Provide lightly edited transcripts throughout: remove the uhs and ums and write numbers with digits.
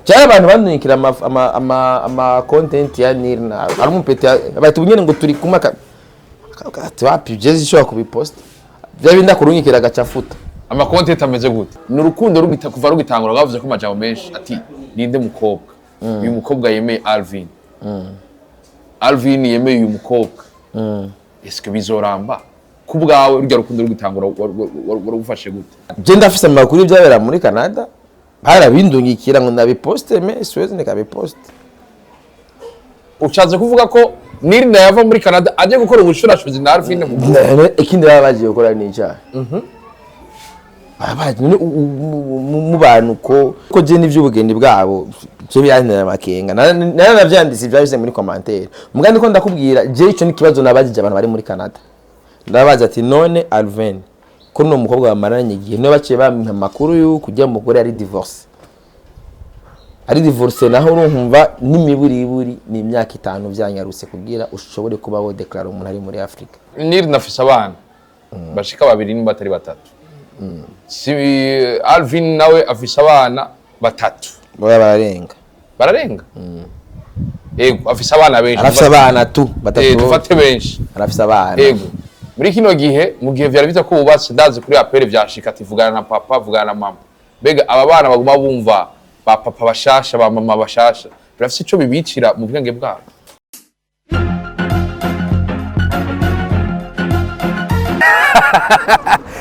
Cyangwa abantu bandungikira ama content ya Nirna, ari umupeti bahita ubunyene ngo turi kumwe, ati wapi, je zishobora kubiposta bya bindi akurungikira agacafuta. Ama content ameze gute? Ni urukundo rugita kuva rugitangura, bavuze ko amajambo menshi ati ninde mukobwa, uyu mukobwa yemeye Alvin, Alvin yemeye uyu mukobwa, eske bizoramba? Ku bwawe rurya rukundo rugitangura warugufashe gute? Je ndafise amakuru y'ibyabera muri Canada, barabindungikira ngo ndabiposte, mais siwezi nikabiposte. Ushatse kuvuga ko Nirina yava muri Canada aje gukora ubushurashuzi na Alvin mu Ikindi baba bagiye gukora ni icyaha. Baba bagiye none mu bantu ko je n'ivy'ubugeni bwabo je byantera amakenga. Naranavyanditse ivyahise muri commentaire, muga ndiko ndakubwira, je ico ni ikibazo nabajije abantu bari muri Canada. Ndabaza ati none Alvin ko no mukobwa bamaranye igihe, niwe baciye bampa amakuru y'uko ujya mugore ari divorce, ari divorce, naho urumva n'imiburiburi ni imyaka 5 vyanyarutse kugira ushobore kuba wo declare umuntu ari muri Afrika. Nirina afise abana bashika babiri nimba atari batatu, si Alvin nawe afise abana batatu. Baba bararenga. Bararenga, yego, afise abana benshi. Arafise abana tu batatu. Dufate benshi. Arafise abana. Yego, muri kino gihe, mu gihe vyari biza ko bubatse, ndazi kuri appel vyashika ati vugana na papa, vugana na mama. Mbega aba bana baguma bumva ba papa bashasha, ba mama bashasha, birafise ico bibicira mu bwenge bwabo?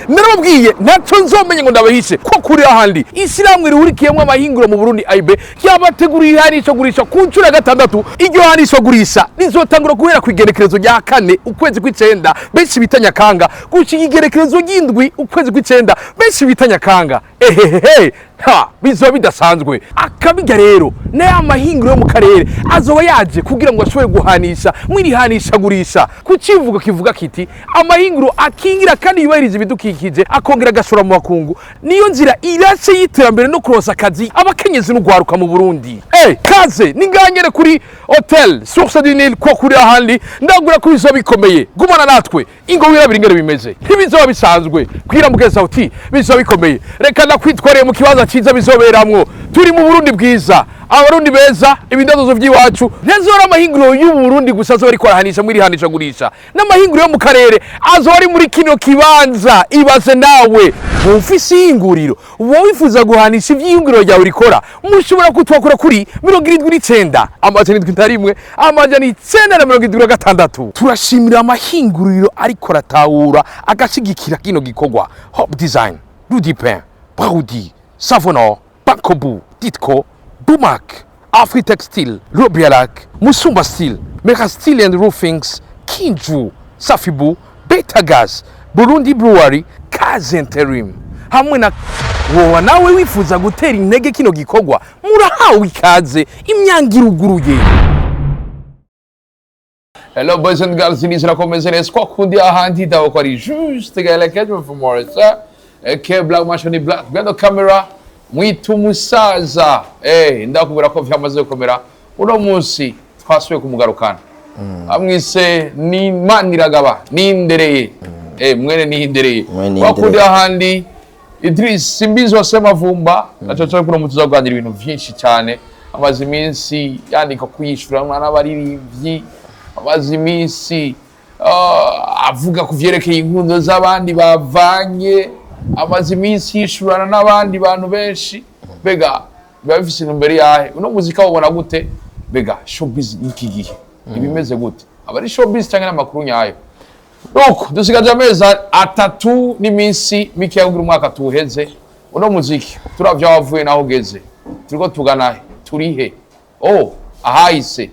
Narababwiye ntacyo nzomenya ngo ndabahishe ko kuri ahandi ishyirahamwe rihurikiyemo amahinguro mu Burundi AIB ryabateguriye ihanishagurisha ku nshuro ya gatandatu. Iryo hanishagurisha rizotangura guhera ku igerekerezo rya 4 ukwezi kw'icenda, benshi bita Nyakanga, gushika igerekerezo ry'indwi ukwezi kw'icenda, benshi bita Nyakanga. Ehehehe, ha bizoba bidasanzwe akabijya rero n'aya mahinguro yo mu karere azoba yaje kugira ngo ashobore guhanisha mwirihanishagurisha ku kivugo kivuga kiti amahinguro akingira kandi yubahiriza ibidukikije akongera agashora mu makungu, niyo nzira irashe y'iterambere no kuronsa akazi abakenyezi n'ugwaruka mu Burundi. Kaze ninganyere kuri Hotel Source du Nil ko kuri ahandi ndagura ko bizoba bikomeye. Gumana natwe ingo wirabira ingene bimeze, ntibizoba bisanzwe kwira mugeza uti bizoba bikomeye. Reka ndakwitwareye mu kibanza ciza bizoberamwo. Turi mu Burundi bwiza, abarundi beza, ibidazozo by'iwacu. Ntazora amahinguriro y'u Burundi gusa azoba ariko arahanisha muri hanishagurisha, n'amahinguriro yo mu karere azoba ari muri kino kibanza. Ibaze nawe ufise ihinguriro, wowe wifuza guhanisha ivy'ihinguriro ryawe rikora, mushobora kutwakura kuri 79 701 976. Turashimira amahinguriro ariko aratahura agashigikira kino gikorwa: Hope Design, Rudipin, Braudi, Savonor, Bankobu, Ditko, Bumac, Afritextile, Robialac, Musumba Steel, Mera Steel and Roofings, Kinju, Safibu, Betagas, Burundi Brewery, Kaze Interim hamwe na wowa. Nawe wifuza gutera intege kino gikorwa, murahawe ikaze, imyango iruguruye. Hello boys and girls, nizera ko meze neza kwa kundi ahandi dawo ko ari juste gala kejo from Morisa ke Black Machine Black behind the camera mwita umusaza. Ndakubwira ko vyamaze gukomera, uno munsi twasubiye kumugarukana, amwise ni Maniragaba nindereye, mwene nihindereye. Mwene kwa kundi Nindereye. Ahandi Idris Simbizi wa Semavumba naco cyo kuno mutuza kuganira ibintu vyinshi cyane. Amaze iminsi yandika kuyishura n'abaririmbyi, amaze iminsi avuga ku vyerekeye inkundo z'abandi bavanye, amaze iminsi yishurana n'abandi bantu benshi. Mbega biba bifise intumbero yahe? Uno muzika wubona gute? Mbega showbiz y'iki gihe ibimeze gute? Aba ari showbiz cyangwa n'amakuru nyayo? Nuko dusigaje amezi 3 n'iminsi mike kugira umwaka tuwuheze. Uno muziki turavye aho wavuye naho ugeze, turiko tugana he? Turihe? Oh, ahahise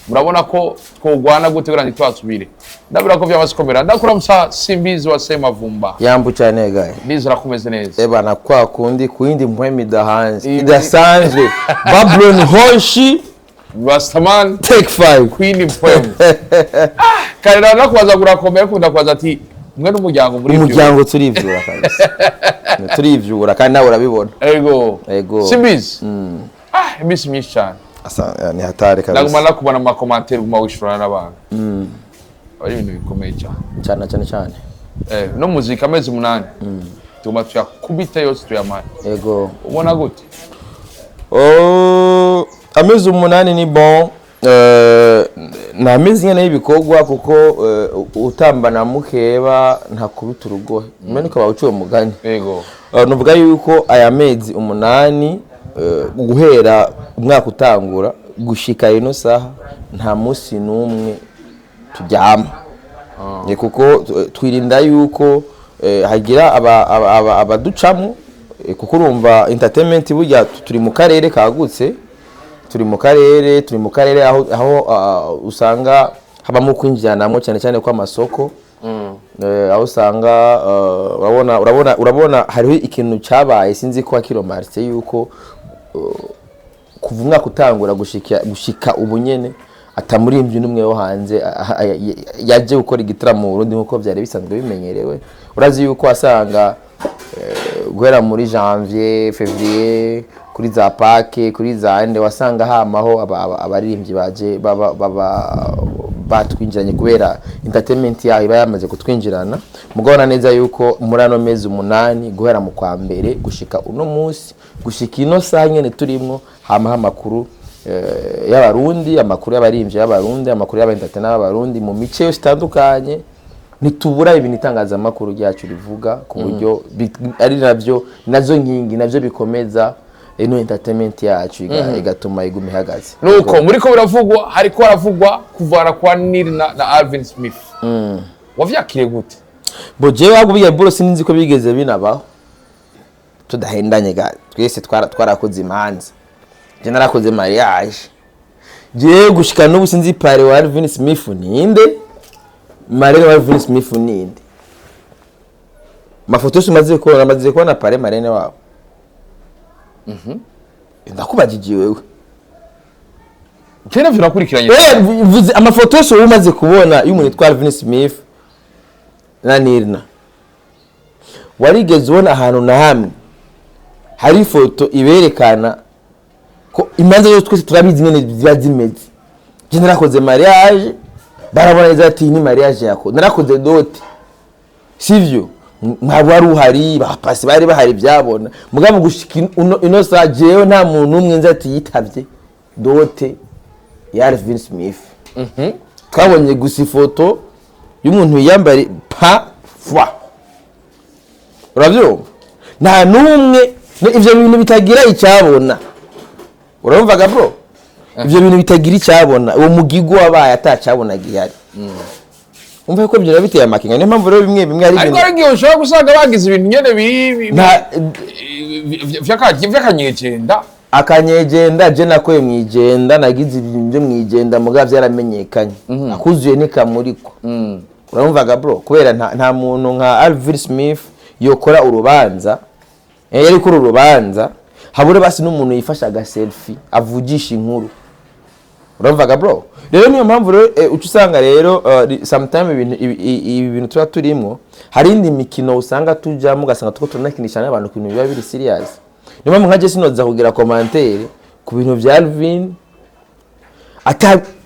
murabona ko twogwana gute kugira ntitwasubire? Ndabira ko vyamaze komera. Ndakuramutsa Simbizi wa Semavumba. Yambu cyane gaye. Nizera ko umeze neza. Eba kwa kundi kuindi mpwemu idahanze idasanzwe Babylon Hoshi. Rastaman. Take 5. Queen Poem. Kare nakubaza kurakomeye, kunda kubaza ati mwe n'umuryango muri Umuryango turivyura kabisa, turivyura kandi nawe urabibona. Ego. Ego. Simbizi. Iminsi myinshi cyane. Asa ni hatari Ndaguma kabisa. nakubona mu makomantere uguma wishurana n'abantu. Ari ibintu bikomeye cyane. Cyane cyane cyane. No muzika amezi 8. Tuguma tuyakubita yose tuyamara. Ego. Ubona gute? Oh, amezi 8 ni bon. Ni amezi nyene y'ibikorwa, kuko utambana mukeba ntakubita urugohe, mbene ukaba uciye umugani. Yego. Nuvuga yuko aya mezi 8, guhera umwaka utangura gushika ino saha, nta munsi n'umwe turyama. Ni kuko twirinda yuko hagira abaducamwo, kuko urumva entertainment burya turi mu karere kagutse, turi mu karere aho usanga habamo kwinjiranamo cyane cyane kw'amasoko. Aho usanga urabona hariho ikintu cyabaye, sinzi ko wakiremarqué, yuko kuva umwaka utangura gushika ubu nyene atamuririmbyi n'umwe wo hanze yaje gukora igitaramo mu Burundi nk'uko byari bisanzwe bimenyerewe. Urazi yuko wasanga guhera muri janvier, février, kuri za Pâques, kuri za ande, wasanga hamaho abaririmbyi baje baba batwinjiranye, kubera entertainment yaho iba yamaze kutwinjirana. Mugabona neza yuko muri ano mezi 8, guhera mu kwa mbere gushika uno munsi, gushika ino saha nyene turimwo, hamaho amakuru y'Abarundi, amakuru y'abaririmbyi y'Abarundi, amakuru y'abaentertainer b'Abarundi mu mice yose itandukanye. Ntitubura ibintu itangazamakuru ryacu rivuga, ku buryo ari nabyo, nazo nkingi, nabyo bikomeza ino entertainment yacu, igatuma iguma ihagaze. Nuko muriko biravugwa, hariko haravugwa kuvana kwa Nil na Alvin Smith, wavyakiriye gute? Bo jewe ahubwo biya bro, sinzi ko bigeze binabaho. Tudahendanye ga, twese twarakoze imanza, je narakoze mariage. Jewe gushika n'ubu sinzi parrain wa Alvin Smith ninde, marraine wa Alvin Smith ninde. Mafoto yose umaze kubona, amaze kubona parrain, marraine wabo. Ndakubajije wewe. Je navyo nakurikiranye. Mvuze amafoto yose wowe umaze kubona y'umuntu yitwa Alvin Smith na Nirna, warigeze ubona ahantu na hamwe hari ifoto iberekana ko imanza zose twese turabizi nyene ziba zimeze? Je narakoze mariage, barabona neza ati ni mariage yako. Narakoze dot, sivyo? Ntabwo wari uhari, bapasi bari bahari byabona. Mugabo gushika ino saa, jewe nta muntu umwe nzi ati yitavye dot ya Alvin Smith. Twabonye gusa ifoto y'umuntu yiyambariye pa fwa, urabyumva? Nta n'umwe. Ivyo bintu bitagira icyabona, urumvaga bro, ivyo bintu bitagira icyabona, uwo mugigo wabaye atacyabona gihari, umva ko ibyo biteye amakenga. Niyo mpamvu rero bimwe bimwe ari Ariko ibintu hari igihe ushobora gusanga bagize ibintu nyene biri vy'akanyegenda. Akanyegenda, je nakoye mwijenda, nagize ibintu byo mwijenda, mugabo byaramenyekanye, akuzuye nikamuriko, urumvaga bro? Kubera nta muntu nka Alvin Smith yokora urubanza, yari kuri urubanza, habure basi n'umuntu yifashe aga selfie avugisha inkuru, urumvaga bro? Rero niyo mpamvu rero uca usanga rero sometime ibintu ibi bintu tuba turimwo, hari indi mikino usanga tujamo, ugasanga tuko turanakinisha n'abantu ku bintu biba biri serious. Niyo mpamvu nka je sinoza kugira commentaire ku bintu vya Alvin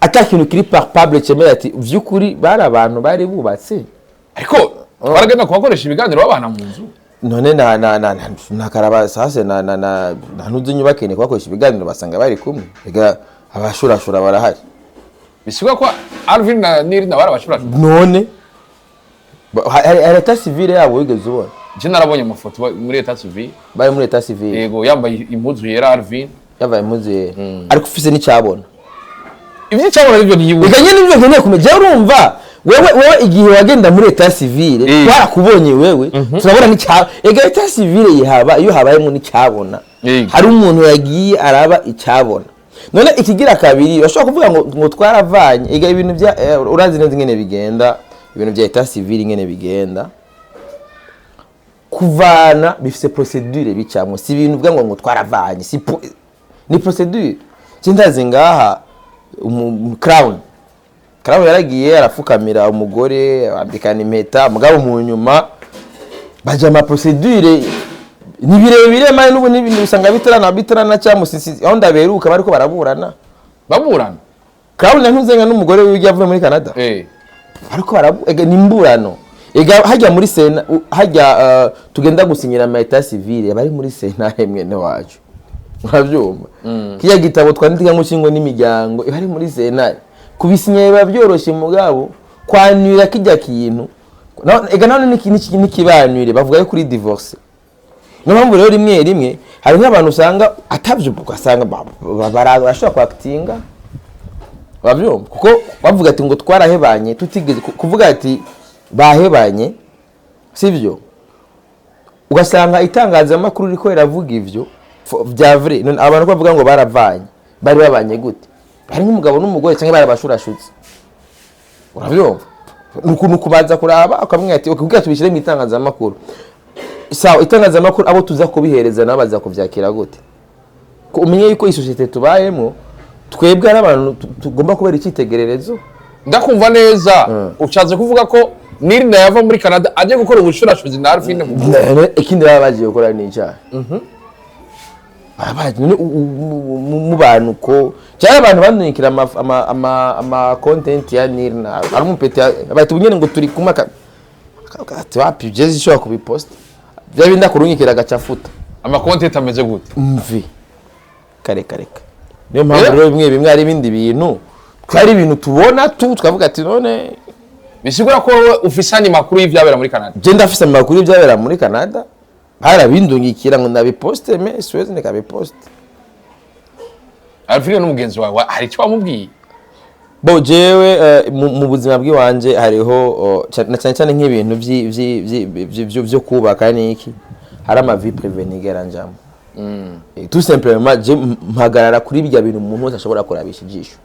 ata kintu kiri palpable cemera ati vy'ukuri bari abantu bari bubatse. Ariko baragenda kubakoresha ibiganiro babana mu nzu. None na karaba sase na ntuzi nyubakene kubakoresha ibiganiro, basanga bari kumwe. Ega abashurashura barahari. Bisigwa ko Alvin na Nirina bari abashurashura? None hari état civil yabo wigeze ubona? Je narabonye amafoto muri état civil. Bari muri état civil? Yego, yambaye impuzu yera Alvin. Yavaye impuzu yera, ariko ufise n'icyabona. Ivy'icyabona nivyo ntiyibuka. Ega nyene nivyo nkeneye kumenya. Jewe urumva wewe igihe wagenda muri état civil, twarakubonye wewe, turabona n'icya. Ega état civil yihaba iyo habayemo n'icyabona. Hari umuntu yagiye araba icyabona. None ikigira kabiri, bashobora kuvuga ngo twaravanye. Ega ibintu bya urazi neza ingene bigenda, ibintu bya état civil ingene bigenda. Kuvana bifise procédure bicamwo, si ibintu uvuga ngo twaravanye, si ni procédure. Je ndazi ngaha Crown yaragiye arafukamira umugore, ambikana impeta, mugabo mu nyuma baja ama procédure ni birebire mane, n'ubu n'ibintu usanga bitarana cyangwa musisi aho ndaberuka bariko baraburana. Baburana? Crown ntuzenga n'umugore wiwe avuye muri Canada. Ariko barabu, ega ni imburano. Ega hajya muri sena, hajya tugenda gusinyira ama état civil, bari muri sena mwene wacu. Urabyumva, kiriya gitabo twandikamo cy'ingo n'imiryango iba ari muri sentare, kubisinya biba byoroshye, mugabo kwanura kijya kintu ega none n'ikibanure bavuga yo kuri divorce. Niyo mpamvu rero rimwe rimwe hari nk'abantu usanga atabyo, ugasanga barashobora kwakitinga, urabyumva, kuko bavuga ati ngo twarahebanye tutigeze kuvuga ati bahebanye, sibyo? Ugasanga itangazamakuru riko riravuga ivyo vya vrai. None abantu ko bavuga ngo baravanye, bari babanye gute? Hari nk'umugabo n'umugore cyangwa barabashurashutse? Urabyumva, ni ukuntu kubanza kuraba ukamubwira ati "Okay, kugira tubishyire mu itangazamakuru, sawa, itangazamakuru abo tuza kubihereza nabo baza kuvyakira gute?" Ko umenye yuko isosiyete tubayemo twebwe ari abantu tugomba kubera icyitegererezo. Ndakumva neza, ushatse kuvuga ko Nirina yava muri Canada ajye gukora ubushurashuzi na Alvin mu Ikindi baba bagiye gukora ni icyaha. Baba none mu bantu ko cyangwa abantu bandungikira ama content ya Nirna, ari umupeti bahita ubunyene ngo turi kumwe, ati wapi, jezi ishobora kubiposta bya bindi akurungikira agaca afuta. Ama content ameze gute? Mvi kare kare kare. Niyo mpamvu rero bimwe bimwe hari ibindi bintu twari ibintu tubona tu tukavuga ati none. Bisigura ko wowe ufise andi makuru y'ivyabera muri Canada? Je ndafise amakuru y'ibyabera muri Canada, barabindungikira ngo ndabiposte, mais siwezi nikabiposte. Alvin n'umugenzi wawe, hari icyo wamubwiye? Bo jewe mu buzima bw'iwanje hariho na cyane cyane nk'ibintu vyo kubaka n'iki, hari ama vie privée nigera njamo. Tout simplement je mpagarara kuri bijya bintu umuntu wese ashobora kurabisha ijisho.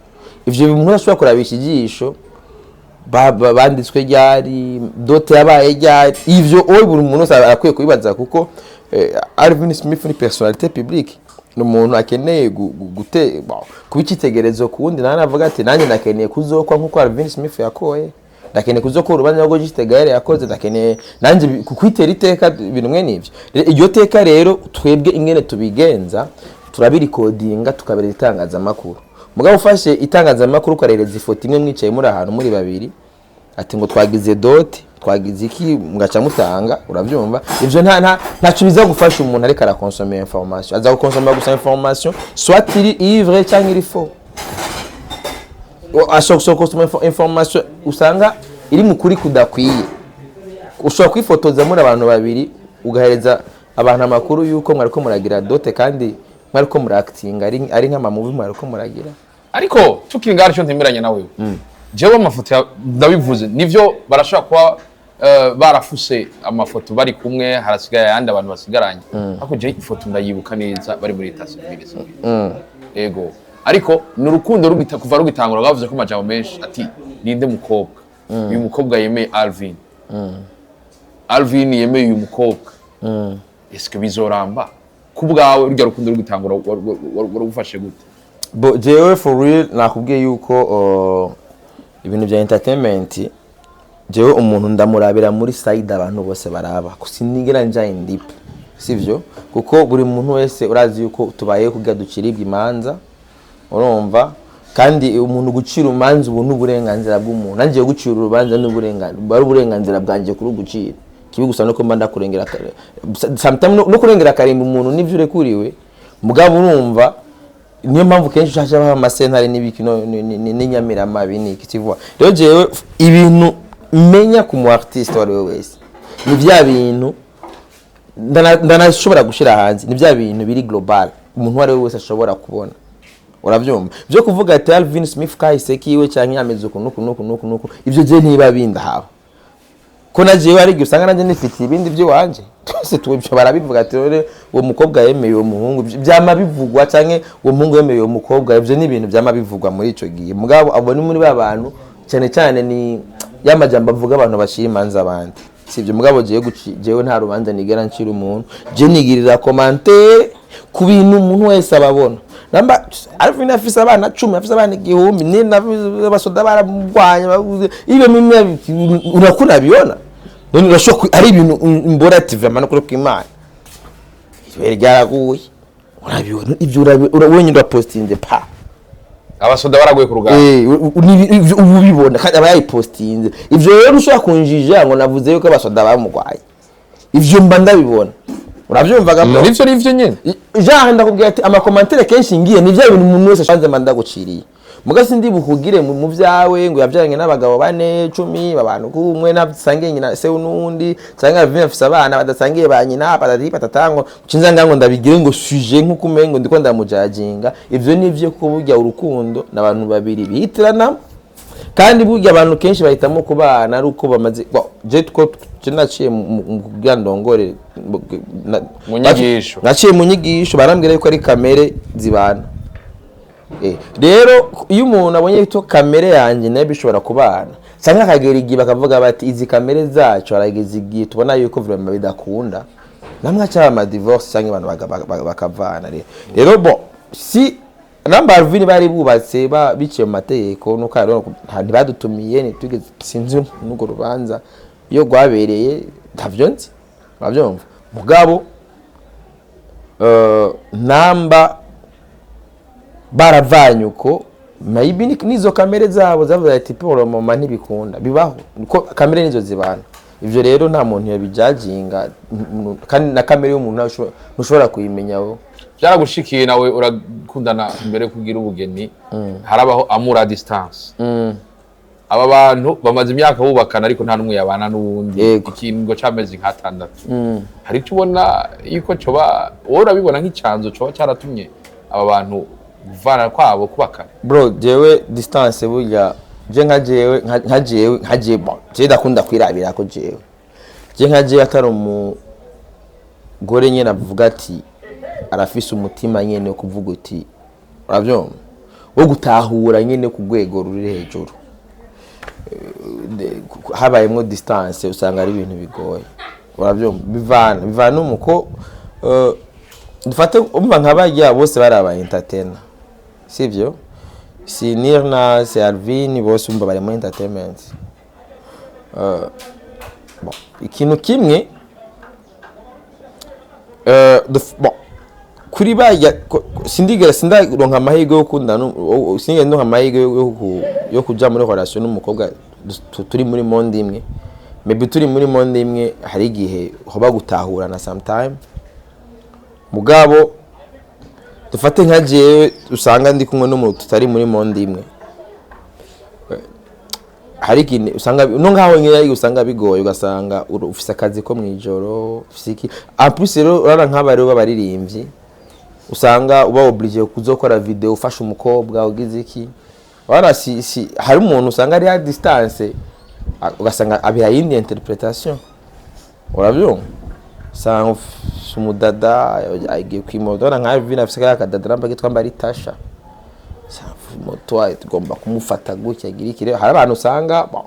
Ivyo bintu umuntu wese ashobora kurabisha ijisho, banditswe ryari, dot yabaye ryari, ivyo owe buri muntu wese arakwiye kubibaza, kuko Alvin Smith ni personnalité publique, ni umuntu akeneye bon, kuba icyitegererezo ku wundi. Nawe navuga ati nanjye ndakeneye kuzokwa nk'uko Alvin Smith yakoye, ndakeneye kuzokora urubanza rwo Juste Gaël yakoze, ndakeneye nanjye kwitera iteka, ibintu mwe n'ivyo. Rero iryo teka rero twebwe ingene tubigenza, turabirikodinga tukabereza itangazamakuru. Mugabo ufashe itangazamakuru ukarereza ifoto imwe mwicaye muri ahantu muri babiri, ati ngo twagize dot, twagize iki, mugaca mutanga, urabyumva, ivyo nta ntaco biza gufasha umuntu ariko arakonsoma information. Aza gukonsoma gusa information soit iri vrai cyangwa iri faux. Ashobora gukonsoma information usanga iri mu kuri kudakwiye. Ushobora kwifotoza muri abantu babiri, ugahereza abantu amakuru y'uko mwariko muragira dot kandi mwariko murakitinga, ari nk'ama movie mwariko muragira. Ariko tukiri ngaho, icyo ntemeranya nawe, jewe amafoto ndabivuze nivyo, barashobora kuba barafuse amafoto bari kumwe, harasigaye ayandi abantu basigaranye, ariko je ifoto ndayibuka neza bari muri état civil. Ego, ariko ni urukundo rugita kuva rugitangura. Bavuze ko amajambo menshi ati ninde mukobwa, uyu mukobwa yemeye Alvin, Alvin yemeye uyu mukobwa, eske bizoramba? Ku bwawe rurya rukundo rugitangura warugufashe gute? Bo jewe for real nakubwiye yuko ibintu bya entertainment, jewe umuntu ndamurabira muri side abantu bose baraba, sinigera nja in deep, sivyo? Kuko buri muntu wese urazi yuko tubayeho kugira duciribwa imanza, urumva? Kandi umuntu gucira urumanza ubu n'uburenganzira bw'umuntu. Nanjye gucira urubanza n'uburenganzira, ari uburenganzira bwanjye kuri ugucira kibi gusa nuko mba ndakurengera sometimes no kurengera akarimba umuntu nivyo urekuriwe. Mugabo urumva, niyo mpamvu kenshi ushasha baha amasentare n'ibiki n'inyamiramabi n'iki kivuga. Rero jewe ibintu menya ku mu artiste uwo ari we wese ni bya bintu ndanashobora gushyira hanze, ni bya bintu biri global umuntu uwo ari we wese ashobora kubona, urabyumva? Byo kuvuga ati Alvin Smith kahise kiwe cyangwa yameze uku nuku nuku nuku nuku, ibyo je niba bindahaba ko na jewe hari igihe usanga nanjye nifitiye ibindi by'iwanje. Twese tubyo barabivuga ati rero uwo mukobwa yemeye uwo muhungu, byama bivugwa, canke uwo muhungu yemeye uwo mukobwa, ibyo ni ibintu byama bivugwa muri ico gihe. Mugabo abo ni muri ba bantu cyane cyane ni ya majambo avuga abantu bashira imanza abandi, sibyo? Mugabo jewe jewe nta rubanza nigera ncira umuntu. Je nigirira commentaire ku bintu umuntu wese ababona. Namba Alvin afise abana 10, afise abana 1000, ni abasoda baramugwanya bavuze ibyo mimwe urakuna biona. None urashobora ari ibintu mbora ati vraiment no kuri kw'Imana ibere ryaraguye, urabibona ibyo, wenyine urapostinze pa. Abasoda baraguye ku rugamba. Ivyo ubu ubibona kandi aba yayipostinze. Ivyo rero ushobora kunjija ngo navuze yuko abasoda bamugwaye, ivyo mba ndabibona. Uravyumvaga, bro? Nivyo nyene. Genre ndakubwira ati ama commentaires kenshi ngiye ni bya bintu umuntu wese ashanze manda guciriye, muga sindi buhugire mu vyawe ngo yavyaranye n'abagabo bane, 10, abantu kumwe nasangiye nyina se n'uwundi, cyangwa Alvin afise abana badasangiye ba nyina, patati patata, ngo cinza ngango ndabigire ngo sujet nkuko umengo ndiko ndamujajinga. Ivyo nivyo, ko burya urukundo n'abantu babiri bihitirana, kandi burya abantu kenshi bahitamo kubana ari uko bamaze. Bon, je two je naciye mu kugira ndongore Mu nyigisho. Naciye mu nyigisho, barambwira yuko ari kamere zibana. Rero iyo umuntu abonye ko kamere yanjye nayo bishobora kubana, cyangwa akagera igihe bakavuga bati izi kamere zacu harageze igihe tubona yuko vraiment bidakunda, namwe aca ama divorce cyangwa abantu bakavana. Rero bon, si namba Alvin bari bubatse biciye mu mategeko, nuko rero ntibadutumiye, ntitugeze, sinzi n'urwo rubanza iyo rwabereye, ntavyo nzi, urabyumva? Mugabo namba baravanye uko, maybe nizo kamere zabo zavuze ati pour mama ntibikunda, bibaho ko kamere nizo zibana. Ivyo rero nta muntu yabijajinga, kandi na kamere y'umuntu ntushobora kuyimenya wowe. Byaragushikiye nawe urakundana mbere yo kugira ubugeni, harabaho amour à distance. Aba bantu bamaze imyaka bubakana, ariko nta n'umwe yabana n'uwundi. Ikiringo c'amezi nk'atandatu, hari icyo ubona yuko coba, wowe urabibona nk'icanzo coba cyaratumye aba bantu kuvana kwabo kubakana? Bro, jewe distance burya je nka jewe nka jewe, bon, je ndakunda kwirabira ko jewe je nka jewe atari umugore nyene avuga ati arafise umutima nyene wo kuvuga uti, uravyumva, wo gutahura nyene ku rwego ruri hejuru. Habayemwo distance usanga ari ibintu bigoye, uravyumva? Bivana umuko, dufate umva nka barya bose bari aba entertainer, sivyo? Si Nirna, si Alvin, bose umva bari muri entertainment. Bon, ikintu kimwe, bon, kuri barya sindigera sindaronka amahirwe yo gukundana, sindigera ndonka amahirwe yo kuja muri relation n'umukobwa turi muri monde imwe. Maybe turi muri monde imwe hari igihe hoba gutahurana sometime. Mugabo dufate nka jewe usanga ndi kumwe n'umuntu tutari muri monde imwe, hari ikintu usanga no ngaho nyine ariko usanga bigoye, ugasanga ufise akazi ko mw'ijoro, ufise iki. En plus rero urabona nk'aba rero b'abaririmbyi, usanga uba obligé kuzokora video ufasha umukobwa ugize iki. Urabona, si hari umuntu usanga ari à distance, ugasanga abiha yindi interpretation, urabyumva? Usanga ufise umudada agiye kwimoto, urabona nka Alvin afise kariya kadada namba kitwa mbari Tasha, moto tugomba kumufata gutya agira iki. Rero hari abantu usanga, bon,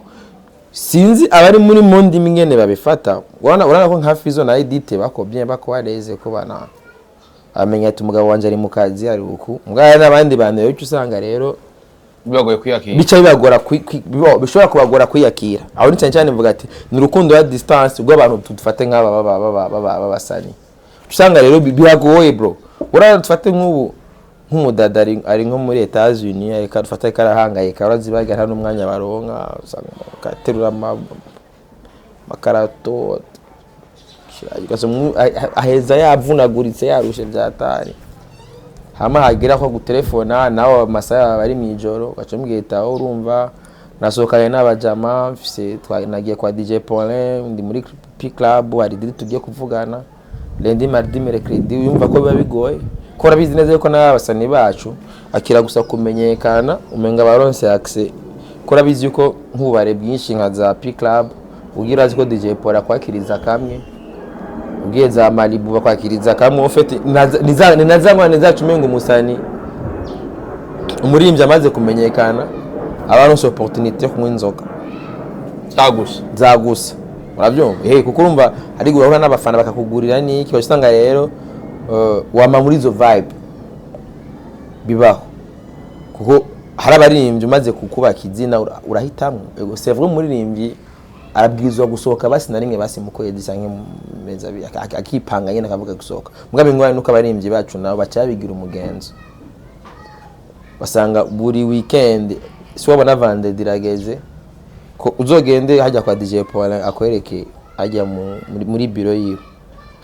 sinzi abari muri monde imwe babifata. Urabona ko nka Fizo na Edith bako bien, bako areze ko bana amenya ati umugabo wanje ari mu kazi, ari uku. Mugabo hari n'abandi bantu rero uca usanga rero bibagoye kwiyakira. Bica bibagora bishobora kubagora kwiyakira. Aho ni cyane cyane mvuga ati ni urukundo ya distance rw'abantu dufate nk'aba b'abasani, usanga rero biragoye, bro. Urabona dufate nk'ubu nk'umudada ari nko muri Etats-Unis, ariko dufate karahangayika, urazibaga nta n'umwanya baronka, usanga gaterura amakarato, ugasanga aheza yavunaguritse, yarushe byatari, hama hagera ko gutelefona nawe amasaha yawe ari mw'ijoro, ugaca umubwira aho urumva nasohokanye n'abajama mfise, nagiye kwa DJ Paulin, ndi muri P Club, hari deal tugiye kuvugana lundi, mardi, mercredi. Yumva ko biba bigoye, ko urabizi neza yuko n'abasani bacu akira gusa kumenyekana umenga baronse accès, ko urabizi yuko nk'ububare bwinshi nka za P Club ugira urazi ko DJ Paul akwakiriza kamwe, ugiye za Malibu bakwakiriza kamwe. Ufite ni na za ngwane zacu umenga umusani, umuririmbyi amaze kumenyekana aba aronse opportunité yo kunywa inzoga. Zagusa. Zagusa, urabyumva? Kuko urumva hari guhura n'abafana bakakugurira n'iki, usanga rero wama muri izo vibe. Bibaho kuko hari abaririmbyi umaze kukubaka izina urahitamwo. Ego, c'est vrai, umuririmbyi arabwirizwa gusohoka basi na rimwe basi mu kwezi canke mu mezi 2, akipanga nyene akavuga gusohoka. Mugabo ingorane nuko abaririmbyi bacu nabo baca babigira umugenzo, basanga buri weekend, si wabona vendredi irageze ko uzogende hajya kwa DJ Paul akwereke hajya muri biro yiwe.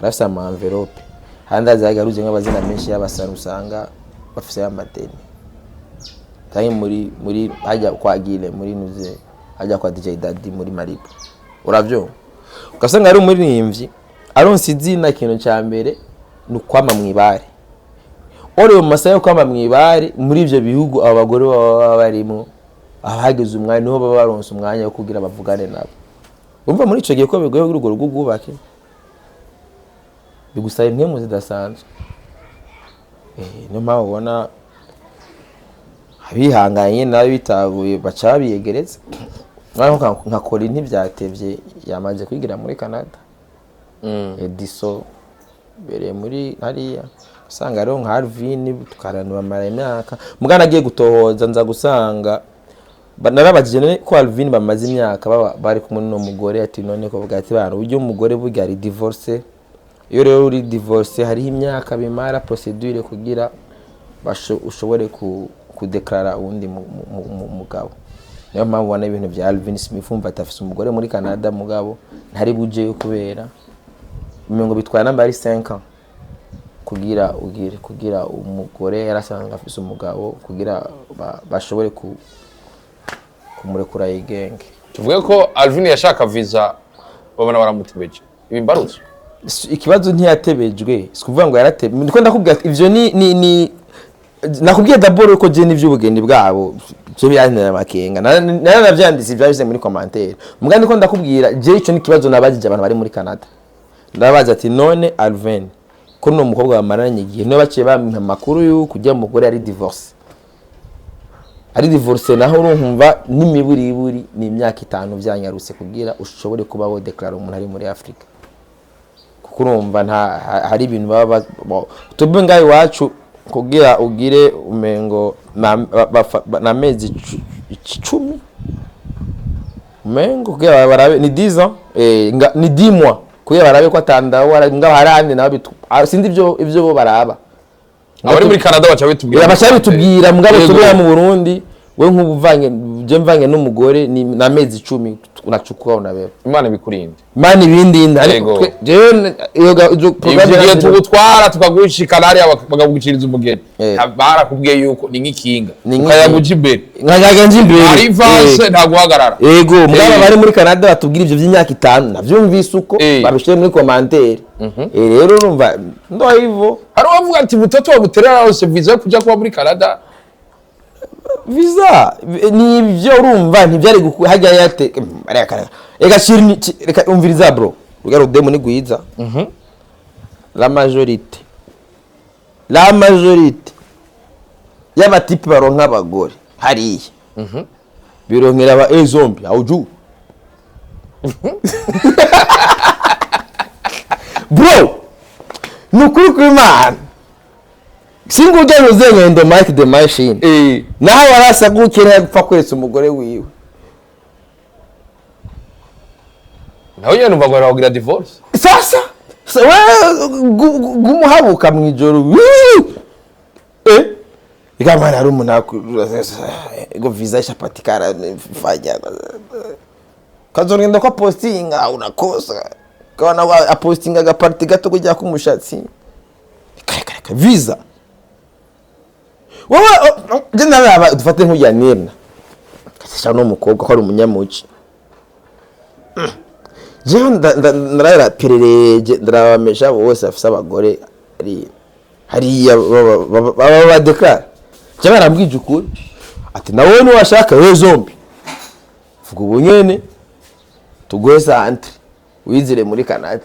Arafise ama enveloppe handi azagaruje nk'abazina menshi y'abasara, usanga bafise amadeni, canke muri hajya kwa Gile, muri nuze hajya kwa DJ Daddy muri Maribu, uravyumva, ugasanga ari umuririmbyi aronse izina, ikintu ca mbere ni ukwama mw'ibare. Ore mu masaha yo kwama mw'ibare muri ivyo bihugu abo bagore baba barimo, abahageze umwanya niho baba baronse umwanya wo kugira bavugane nabo. Urumva muri ico gihe ko bigoye kugira urwo rugo rwubake, bigusaba impwemu zidasanzwe. Niyo mpamvu ubona abihanganye nabi bitaguye baca babiyegereza. Nka Kori ntivyatevye yamaze kwigira muri Canada. Ediso bereye muri hariya, usanga rero nka Alvin tukarana bamara imyaka. Mugana agiye gutohoza, nza gusanga narabajije none ko Alvin bamaze imyaka baba bari kumwe n'uno mugore, ati none ko bwa ati bana uburyo umugore burya ari divorce. Iyo rero uri divorce, hariho imyaka bimara procédure kugira ushobore kudeklara uwundi mugabo. Niyo mpamvu ubona ibintu bya Alvin Smith, umva atafise umugore muri Canada, mugabo ntari bujeyo kubera ngo bitwara namba ari 5 ans kugira ugire, kugira umugore yarasanga afise umugabo, kugira bashobore kumurekura yigenge. Tuvuge ko Alvin yashaka visa, babona baramutebeje ibi mbarutso. Ikibazo ntiyatebejwe, si kuvuga ngo yaratebe. Ndiko ndakubwira ati ivyo ni nakubwiye d'abord ko je n'ivy'ubugeni bwabo je byantera amakenga. Naranavyanditse ivyahise muri commentaire. Muga ndiko ndakubwira, je ico ni ikibazo nabajije abantu bari muri Canada. Ndabaza ati none Alvin ko no mukobwa bamaranye igihe, niyo baciye bampa amakuru yuko ujya mugore ari divorce, ari divorce naho urumva n'imiburiburi ni imyaka 5 vyanyarutse kugira ushobore kuba wo declare umuntu ari muri Afrika, kuko urumva nta hari ibintu baba tubwe ngaho iwacu kugira ugire umengo na mezi 10 umengo kugira barabe ni 10 ans, ni 10 mois kugira barabe ko atandaho ngaho hari ahandi nabo sindi ibyo bo baraba. Abari muri Canada baca bitubwira. Baca bitubwira, mugabo Yego. tubwira mu Burundi we nk'ubuvanye, je mvange n'umugore ni na mezi 10 unachukua unabeba. Imana ibikurinde. Mani ibindi ariko Yego. jewe iyo izo Ivyo gihe tugutwara tukagushikana hariya bakaguciriza umugeni, barakubwiye yuko ni nk'ikinga Ni nk'ikinga. ukayaga uja imbere. Nkajaga nje imbere. Hari ivanse, nta guhagarara. Ego, mugabo bari muri Canada batubwira ivyo vy'imyaka 5 navyumvise uko babishire muri commentaire. Rero urumva ndo hivyo. Hari uwavuga ati mutoto wa Buterera yarose visa yo kuja kuba muri Canada. Visa ni ivyo, urumva ntivyari hajya yate reka reka shiri reka umviriza bro, ruga rudemo ni gwiza. La majorité y'abatipe baronka abagore hariya bironkera aba ezombi auju bro, ni ukuri kw'Imana. Singujya nuzenkendo Mike the Machine nawe arasa gukera gupfa kweretse umugore wiwe. Nawe nyene numva ngo aragira divorce. Sasa we gumuhabuka mwijoro ikamana ari umuntu go visa ishapatikana fanya kazongenda kwa postinga unakosa kaona apostinga agaparti gato kujya kumushatsi kare kare kare visa wowe je naraba dufate nk'ujya nirna kasha no mukobwa ko ari umunyamuci. Jewe ndarara perereje, ndarabamesha bose bafise abagore ari hariya baba badekara. Je barambwije ukuri ati nawe niwashaka we zombi vuga ubu nyene tuguhe centre wizire muri Canada.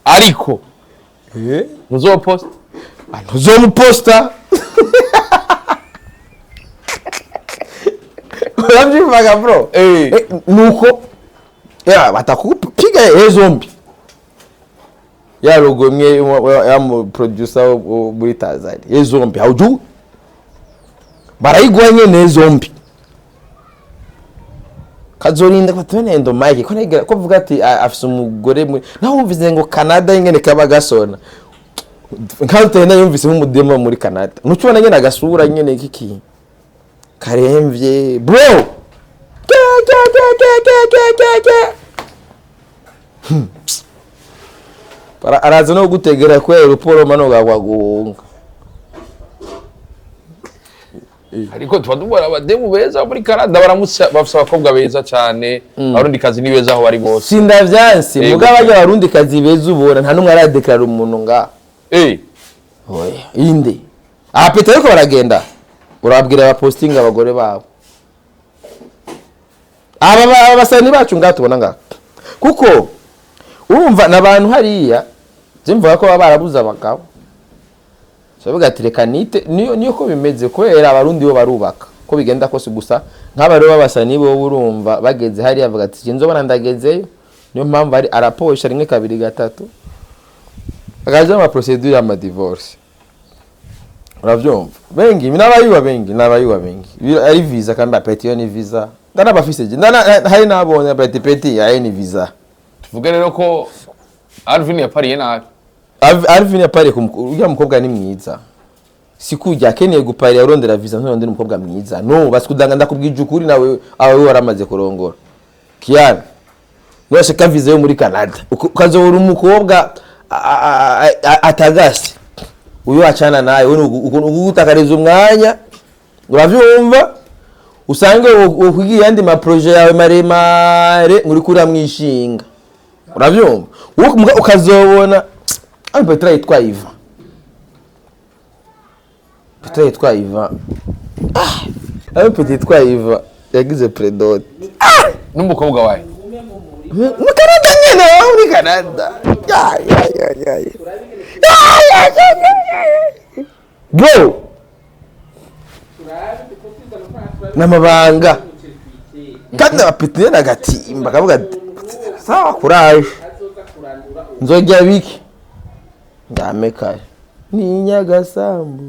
Ariko muzoposta? Ntuzomuposta, uravyumvaga bro? Nuko ya batakupiga zombi ya logo imwe ya mu producer wo muri Tanzania zombi haujui barayiguha nyene zombi kazorinda batubene endo Mike ko nigera ko vuga ati afise umugore muri naho wumvise ngo Canada ingene kaba gasona nkaho yumvise nk'umudema muri Canada nucubona nyene agasura nyene kiki karemvye bro. Ke, ke, ke, ke, ke, ke, ke, ke. Araza no gutegera kubera uporoma no gagwa guhunga. Ariko tuba tubona abademu beza muri Canada, baramutse bafise abakobwa beza cyane, abarundi kazi ni beza aho bari bose. Sindavyanse. Yego. Mugabo barya abarundi kazi beza ubona, nta numwe aradeklara umuntu nga. Oya, inde abapeta ariko baragenda urababwira abapostinga abagore babo, aba basani bacu ngaha tubona ngaha, kuko urumva n'abantu hariya je mvuga ko baba barabuze abagabo. Savuga ati reka nite niyo ko bimeze, kubera abarundi bo barubaka ko bigenda kose. Gusa nk'aba rero b'abasani bo urumva bageze hariya bavuga ati nzobona ndagezeyo. Niyo mpamvu ari araposha rimwe, kabiri, gatatu, akaja ama procédure y'ama divorce. Uravyumva, bengi n'abayuba, bengi n'abayuba, bengi ari visa kandi apeti yo ni visa, ndanabafise je ndana hari nabonye apeti peti yaye ni visa. Tuvuge rero ko Alvin yapariye nabi? Alvin yapariye ku uriya mukobwa ni mwiza, si kujya akeneye guparira urondera visa, nturondera umukobwa mwiza no basikudanga. Ndakubwije ukuri, nawe awe waramaze kurongora Kiana, nurashaka visa yo muri Canada ukazobura umukobwa atagase uyu acana nawe ugutakariza umwanya. Uravyumva, usange ukwigiye yandi ma projets yawe maremare muri kuramwishinga. Uravyumva, wowe ukazobona ari Petra yitwa Iva, Petra yitwa Iva, ah, ari Petra yitwa Iva yagize pré-dot N'umukobwa wawe? Mu Canada nyene, baba muri Canada. Ya ya ya ya ya ya ya ya ya ya, bro, n'amabanga kandi abapeti nyene agatimba akavuga ati sawa, kuraje, nzojya biki ndame kare ni Nyagasambu.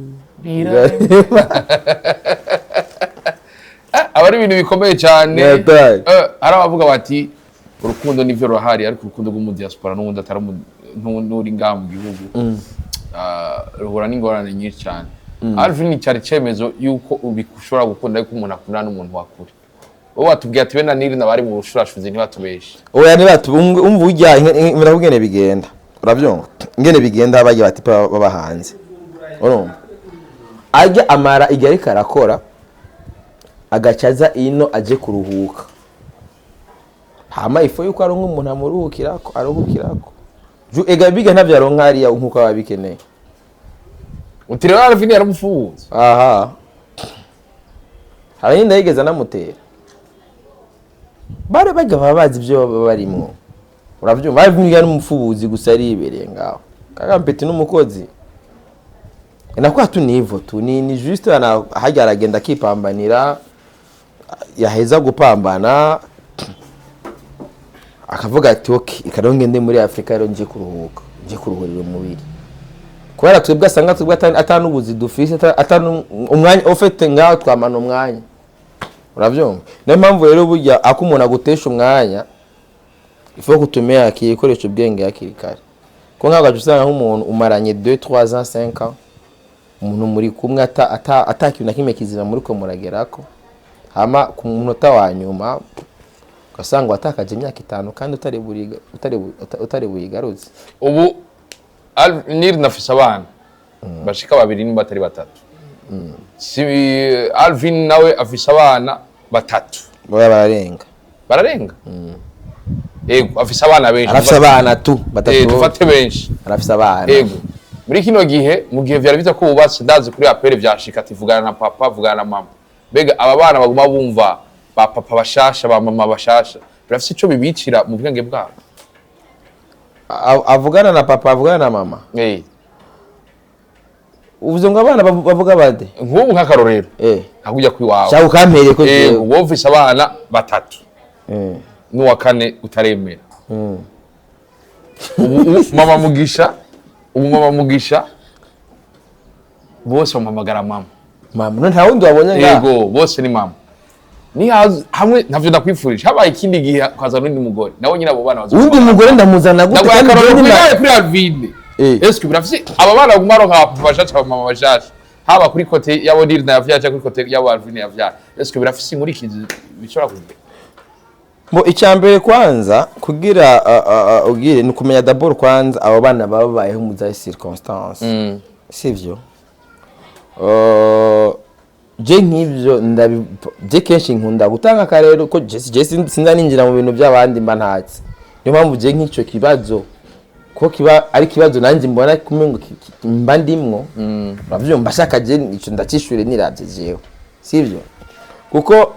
Aba ari ibintu bikomeye cyane. Yataye. Hari abavuga bati urukundo nivyo rurahari, ariko urukundo rwo mu diaspora n'ubundi atari n'uri ngaha mu gihugu, ruhura n'ingorane nyinshi cyane. Alvin, cyari cyemezo yuko ushobora gukunda, ariko umuntu akundana n'umuntu wa kure. Wowe watubwiye ati be na Nili bari mu bushurashuzi ntibatubeshe. Oya, ntibatu umva ujya ingene bigenda. Urabyumva ingene bigenda, bajya bati baba hanze, urumva ajya amara igihe ariko arakora, agaca aza ino aje kuruhuka, hama ifo yuko aronka umuntu amuruhukirako, aruhukirako. Ega biga ntavyo aronka hariya nkuko aba abikeneye. Uti rero Alvin yaramufunze? Aha hari n'inda yigeze anamutera. Bare bajya baba bazi ibyo baba barimwo. Uravyumva, bavuga n'umupfubuzi gusa aribereye ngaho kakampeti n'umukozi nakuwa tu nivo tu ni juste ana hajya aragenda akipambanira, yaheza gupambana akavuga ati ok, reka ngende muri Afurika rero nje kuruhuka, nje kuruhurira umubiri, kubera twebwe asanga twebwe atanubuzi dufise, atanu umwanya ufite ngaho twamana umwanya. Uravyumva, niyo mpamvu rero burya ako umuntu agutesha umwanya ifo kutumia akili, ikoresha ubwenge hakiri kare, ko nkaho ugaca usanga nk'umuntu umaranye 2, 3 ans, 5 ans, umuntu muri kumwe ata kintu na kimwe kizima muri ko muragerako, hama ku munota wa nyuma ugasanga watakaje imyaka 5 kandi utari buyigarutse. Ubu Nili nafise abana bashika babiri nimba atari batatu, si Alvin nawe afise abana batatu? Boya, bararenga. Bararenga, yego, afise abana benshi. Arafise abana tu batatu. Dufate benshi. Arafise abana. Yego, muri kino gihe, mu gihe vyari biza ko wubatse, ndazi kuri appel vyashika ati vugana na papa, vugana na mama. Mbega aba bana baguma bumva ba papa bashasha, ba mama bashasha, birafise ico bibicira mu bwenge bwabo? Avugana na papa, avugana na mama. Uvuze ngo abana bavuga bade? Nk'ubu nk'akarorero, nkakujya kwiwawe. Shaka ukampereye ko Yego, wowe ufise abana batatu n'uwa kane utaremera. Ubu mama Mugisha, ubu mama Mugisha bose bamuhamagara mama. Mama, none nta wundi wabonye ngaha? Yego, bose ni mama. Ni hamwe ntavyo ndakwifurije, habaye ikindi gihe ukaza n'undi mugore, nawe nyine abo bana bazoba- Uwundi mugore ndamuzana gute? Ndaguha Kandi akarorero jewe kuri Alvine. Eske birafise aba bana baguma baronka abapapa bashasha, abamama bashasha, haba kuri côté yabo Nili na yavyaye cyangwa kuri côté yabo Alvine yavyaye, eske birafise inkurikizi bishobora kugira? Bo, icya mbere kwanza kugira ugire ni ukumenya d'abord kwanza abo bana baba babayeho mu za circonstance, sivyo? Je nk'ivyo je kenshi nkunda gutanga akarero ko je sinza ninjira mu bintu by'abandi mba ntazi. Niyo mpamvu je nk'icyo kibazo ko kiba ari ikibazo nanjye mbona kumengo mba ndimwo, uravyumva? Shaka je ico ndacishure niravye jewe, sivyo? Kuko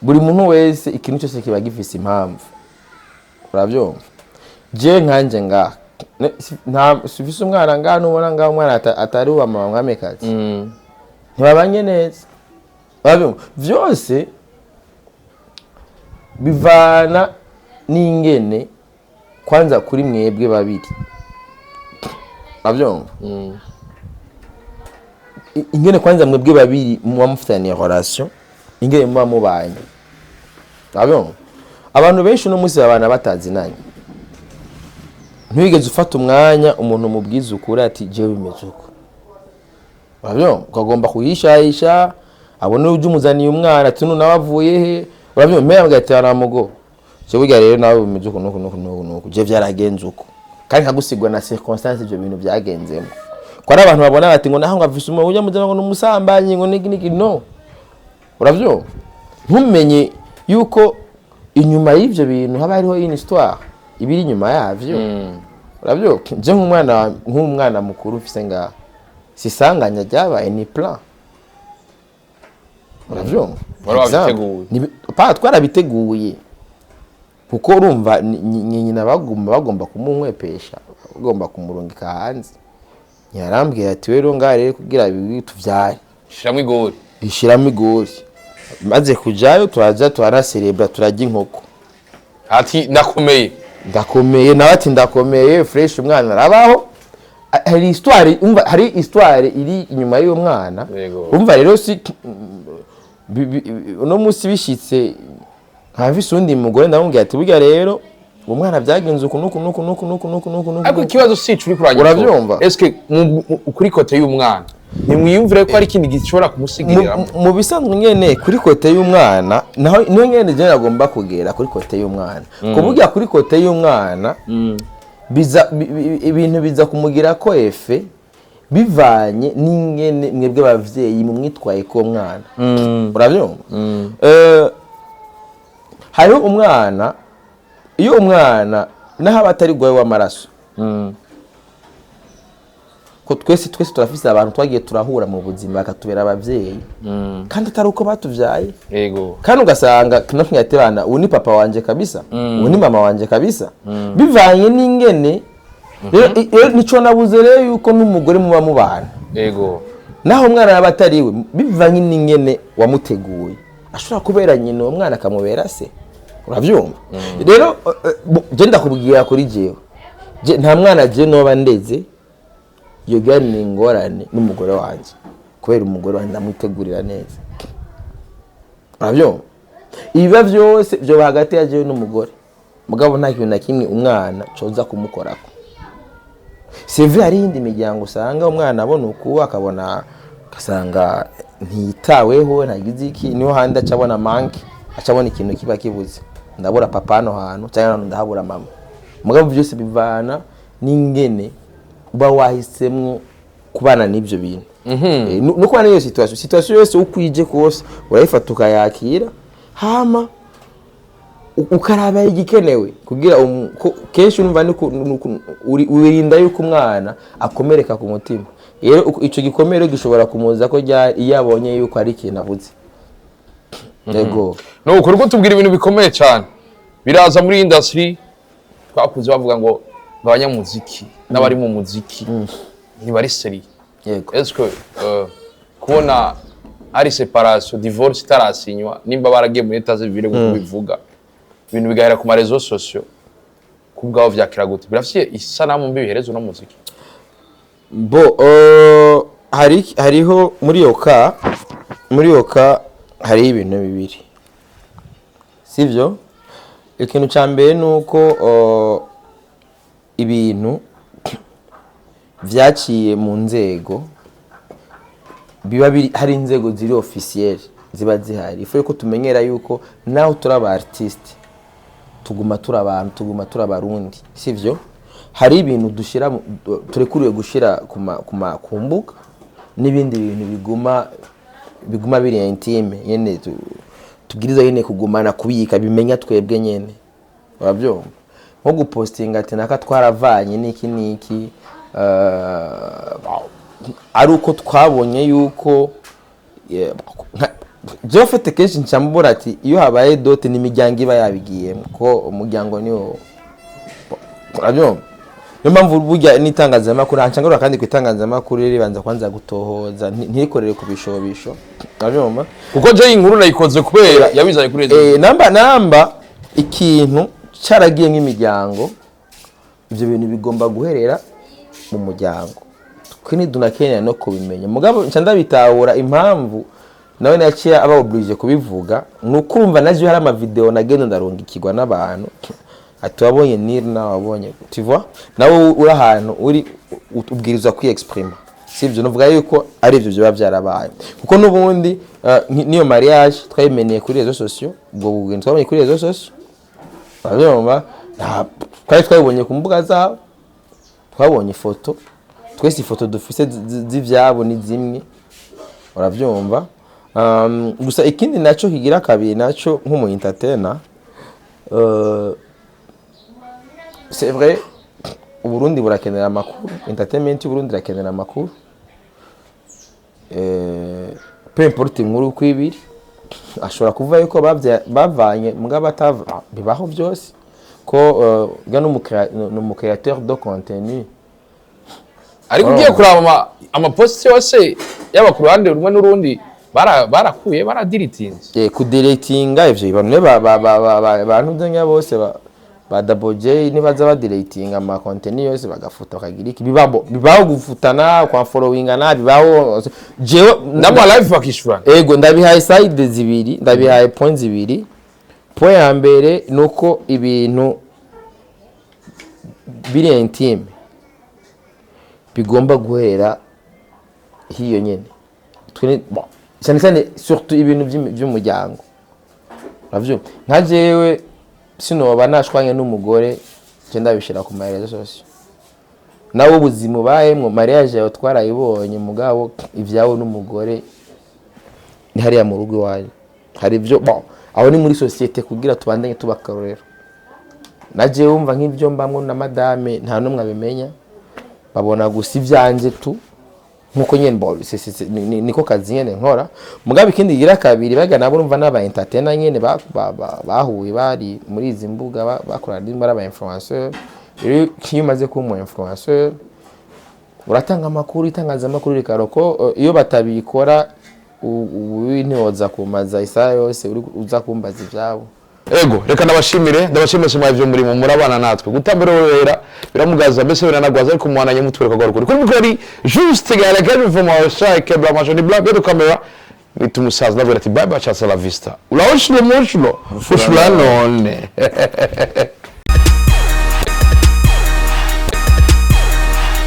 buri muntu wese, ikintu cyose kiba gifise impamvu, uravyumva? Je nkanje ngaha nta sifise umwana ngaha, nubona ngaha umwana atari uwa mama mwamikazi, ntibabanye neza, uravyumva? Vyose bivana n'ingene kwanza kuri mwebwe babiri, uravyumva? Ingene kwanza mwebwe babiri muba mufitaniye relation, ingene muba mubanye, uravyumva? Abantu benshi uno munsi babana batazinanye. Ntiwigeze ufata umwanya umuntu mubwiza ukuri ati: "Jewe bimeze uko", uravyumva? Ukagomba kuyishayisha, abone ujya umuzaniye umwana ati: "None nawe avuye he?" Uravyumva? Mbere ati: "Aramugo je burya rero nawe bimeze uku nuku nuku nuku nuku, je vyaragenze uko", kandi nkagusigwa na circonstance ivyo bintu byagenzemo. Ko ari abantu babona bati ngo naho ngo afise umuntu ujya muzana, ngo numusambanyi, ngo niki niki, no uravyumva? Ntumenye yuko inyuma y'ivyo bintu haba hariho une histoire ibiri inyuma yavyo, uravyumva? Je nk'umwana mukuru mfise ngaha, sisanganya ryabaye, ni plan, uravyumva? Wari wabiteguye. Pa twarabiteguye, kuko urumva nyina bagomba kumunkwepesha, bagomba kumurungika hanze. Yarambwira ati: "Rero ngaha rero kugira bibi tuvyare." Shiramo igori. Ishiramo igori. Maze kujayo turaja, turanaserebra, turarya inkoko. Ati: "Ndakomeye." "Ndakomeye." Nawe ati: "Ndakomeye fresh." Umwana arabaho. Hari histoire, umva, hari histoire iri inyuma y'uwo mwana. Umva rero, si uno munsi bishitse nkafise uwundi mugore, ndamubwira ati: "Burya rero uwo mwana byagenze uku nuku nuku nuku nuku nuku nuku nuku." Ariko ikibazo si ico uri kurangiza. Uravyumva? Eske kuri côté y'umwana ntimwiyumvire ko hari ikindi gishobora kumusigirira? Mu bisanzwe nyene kuri côté y'umwana naho niho nyene je nagomba kugera kuri côté y'umwana. Kuburya kuri côté y'umwana biza ibintu biza kumugira ko effet bivanye n'ingene mwebwe abavyeyi mumwitwaye ko mwana, uravyumva? Hariho umwana, iyo umwana naho aba atari gwawe w'amaraso, ko twese turafise abantu twagiye turahura mu buzima bakatubera abavyeyi kandi atari uko batuvyaye. Kandi ugasanga kino kinyatebana, ubu ni papa wanje kabisa, ubu ni mama wanje kabisa, bivanye n'ingene. Rero nico nabuze rero yuko n'umugore muba mubana, naho umwana yaba atari we, bivanye n'ingene wamuteguye, ashobora kubera nyina uwo mwana, akamubera se, uravyumva? Rero je ndakubwira kuri jewe, je nta mwana je noba ndeze yoganira ingorane n'umugore wanje, kubera umugore wanje ndamwitegurira neza, uravyumva? Ibiba vyose vyoba hagati ya jewe n'umugore, mugabo nta kintu na kimwe umwana coza kumukorako. C'est vrai, hari iyindi miryango usanga umwana abona uku, akabona ugasanga ntiyitaweho, ntagize iki, niho handi aca abona manque, aca abona ikintu kiba kibuze: ndabura papa hano hantu, cyangwa hano ndahabura mama. Mugabo byose bivana n'ingene uba wahisemwo kubana n'ibyo bintu. No kubana n'iyo situation yose uko ije kose, urayifata ukayakira, hama ukaraba igikenewe kugira kenshi urumva wirinda yuko umwana akomereka ku mutima. Rero ico gikomere gishobora kumuza ko iyo abonye yuko hari ikintu abuze. Yego. Nuko uriko tubwira ibintu bikomeye cyane biraza muri industry. Twakuze bavuga ngo abanyamuziki n'abari mu muziki ntibari sérieux. Est-ce que kubona hari séparation, divorce itarasinywa, nimba baragiye muri état civil nk'uko bivuga, ibintu bigahera ku ma réseaux sociaux, ku bwaho vyakira gute? Birafise isanamu mbi bihereza uno muziki? Bo, hariho muri iyo ka hariho ibintu bibiri, sivyo? Ikintu cya mbere ni uko ibintu vyaciye mu nzego, biba biri hari inzego ziri officiel Ziba zihari. Il faut yuko tumenyera yuko naho turi aba artiste, tuguma turi abantu, tuguma turi Abarundi, sivyo? Hari ibintu dushira turekuriwe gushira ku mbuga n'ibindi bintu biguma biri intime nyene, tubwiriza nyene kugumana, kubika, bimenya twebwe nyene, urabyumva? Nko gupostinga ati naka twaravanye n'iki n'iki, ari uko twabonye yuko jewe ufite kenshi nca mbura ati iyo habaye dot n'imiryango iba yabigiyemo, ko umuryango niwo, urabyumva? Niyo mpamvu burya n'itangazamakuru nca kandi ku itangazamakuru ribanza kwanza gutohoza, ntirikorere ku bishobisho, urabyumva? Kuko je inkuru nayikoze kubera yabizanye kuri réseaux. Namba ikintu caragiye nk'imiryango, ivyo bintu bigomba guherera mu muryango, twe ntidunakenera no kubimenya. Mugabo nca ndabitahura, impamvu nawe naciye aba obligé kubivuga ni ukumva naje hari amavideo nagenda ndarungikirwa n'abantu ati wabonye Nirna, wabonye, tu vois? Nawe uri ahantu uri ubwirizwa kwiexprima, sivyo? Nuvuga yuko ari ivyo byoba byarabaye, kuko n'ubundi niyo mariage twayimeneye kuri réseaux sociaux, ubwo bugeni twabonye kuri réseaux sociaux, urabyumva? Twari twabibonye ku mbuga zabo, twabonye ifoto twese, ifoto dufise z'ivyabo ni zimwe, uravyumva? Gusa ikindi naco kigira kabiri naco, nk'umu entertainer, c'est vrai, Uburundi burakenera amakuru, entertainment y'Uburundi irakenera amakuru. Peu importe inkuru uko ibiri, ashobora kuvuga yuko bavanye mugabo batava, bibaho byose, ko ga n'umu créateur de contenu. Ariko ugiye kuraba amaposti yose, yaba ku ruhande rumwe n'urundi, barakuye, baradiritinze. Kudeletinga ivyo bamwe ba bantu nya bose ba Double J nibaza badeletinga ama contenu yose, bagafuta, bakagira iki, bibaho, bibaho gufutana kwa followingana, bibaho. Jewe n'ama live bakishurana. Ego, ndabihaye side zibiri, ndabihaye point zibiri. Point ya mbere nuko ibintu biri intime bigomba guhera hiyo nyene. Bon, cyane cyane surtout ibintu by'umuryango, uravyumva? Nka jewe sinoba nashwanye n'umugore je ndabishira ku ma réseaux sociaux. Nawe ubuzima ubayemwo, mariage yawe twarayibonye, mugabo ibyawe n'umugore ni hariya mu rugo iwanyu. Hari ibyo, bon, aho ni muri société kugira tubandanye tuba akarorero. Na jewe wumva nk'ibyo mbamwo na madame nta n'umwe abimenya, babona gusa ibyanje tu, nkuko nyene bo niko kazi nyene nkora. Mugabo ikindi gira kabiri, baga nabo urumva n'aba entertainer nyene bahuye bari muri izi mbuga, bakorana nimba ari aba influenceur. Rero iyo umaze kuba umu influenceur, uratanga amakuru, itangazamakuru rikaroko. Iyo batabikora, ubu ntiwoza kumaza isaha yose uri uza kumbaza ivyabo. Ego, reka ndabashimire, ndabashimire sima ivyo murimo murabana natwe gutambira biramugaza, mbese biranagwaza, ariko muwananye mutwereka rwa rukuri kuri mikoro ari juste gala kevin from our strike bla majoni bla bla camera nita umusaza, ndabwira ati bye bye, ciao, la vista, ulaoshlo mushlo fushula none.